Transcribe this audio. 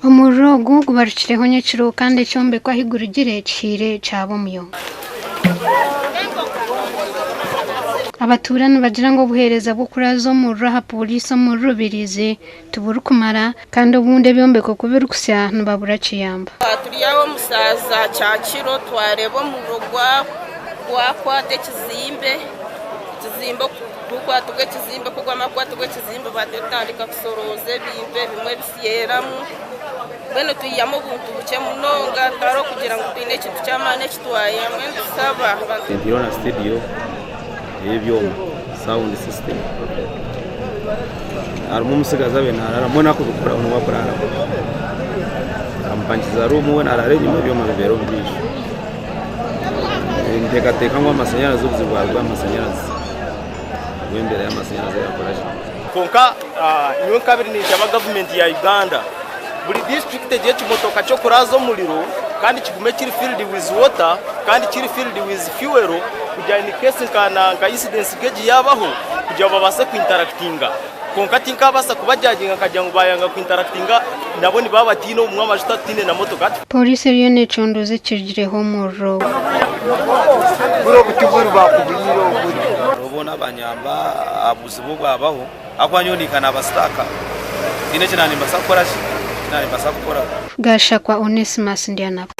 Omuriro ogu gubarukireho nyekiro kandi ekyombeko ahi gurugire kihiire kyaba omuyonga. Abatuura nibagira ngu obuheereza bw'okuraaza omuriro aha pooriisi omuri Rubirizi tiburikumara kandi obundi ebyombeko ku birikusya nibabura kiyamba. Turi aho omu shaaha za kyakiro twareeba omuriro gwakwata ekizimbe, ekizimbe gukwatibwa ekizimbe ku gwamara kukwatibwa ekizimbe batandika kushorooza ebintu ebimwe bisyeramu mbwenu twihamu obuntu bukye munonga tihariho kugira ngu twine ekintu ky'amaani eki twayihamu mbwenu nitusaba abantu. Ntaireho na studio ey'ebyoma sound system harimu omutsigazi abaire naraaramu mbwenu arikubikoraho niwe akuraaramu nkamupangiza ruumu we naraara enyima ebyoma bibeera omu maisho. Ninteekateeka ngu amashanyarazi obuzibu bwaruga aha mashanyarazi ahabw'embeera y'amashanyarazi erakora gye. Kwonka nyowe nkabire ninshaba gavumenti ya Uganda buri disiturikiti egire ekimotoka ky'okuraaza omuriro kandi kigume kiri filled with water kandi kiri filled with fuel kugira in case nka incidence nk'egi yaabaho kugira ngu babaase ku interactinga. Kwonka tinkabaasa kubajajinga nkagira ngu bayanga ku interactinga nabo nibaba bataine obumwe amajuta tutaine na motoka. Pooriisi eriyo neecondooza ekirugireho omuriro. Hariho boona abanyamba aha buzibu obwabaho ahakuba nyowe ninka nabasitaaka tihaine eki naaba nimbaasa kukora ki, eki naaba nimbaasa kukora. Gashakwa Onesimus Ndyanabo.